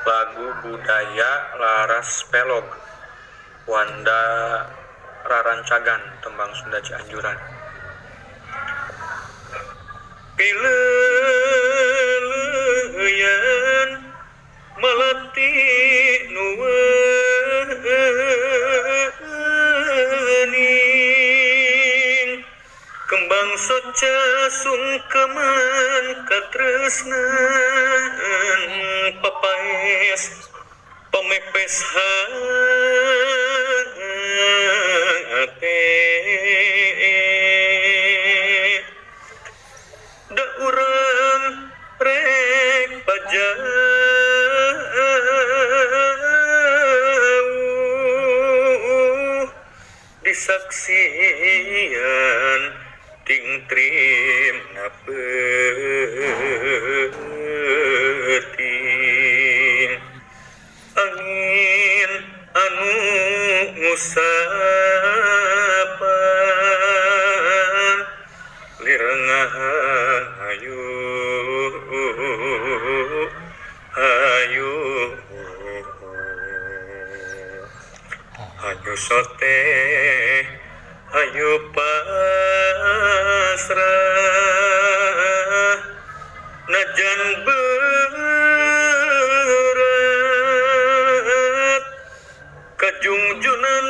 Lagu Budaya Laras Pelog Wanda Rarancagan Tembang Sunda Cianjuran. Pileuyan melati nu wening, kembang soca sungkeman katresnan, papaes pamepes hate. Da urang rek pajauh disaksian tingtrimna peuting, angin anu ngusapan lirengah hayu hayu hayu sote hayu pasrah najan berat kajungjunan.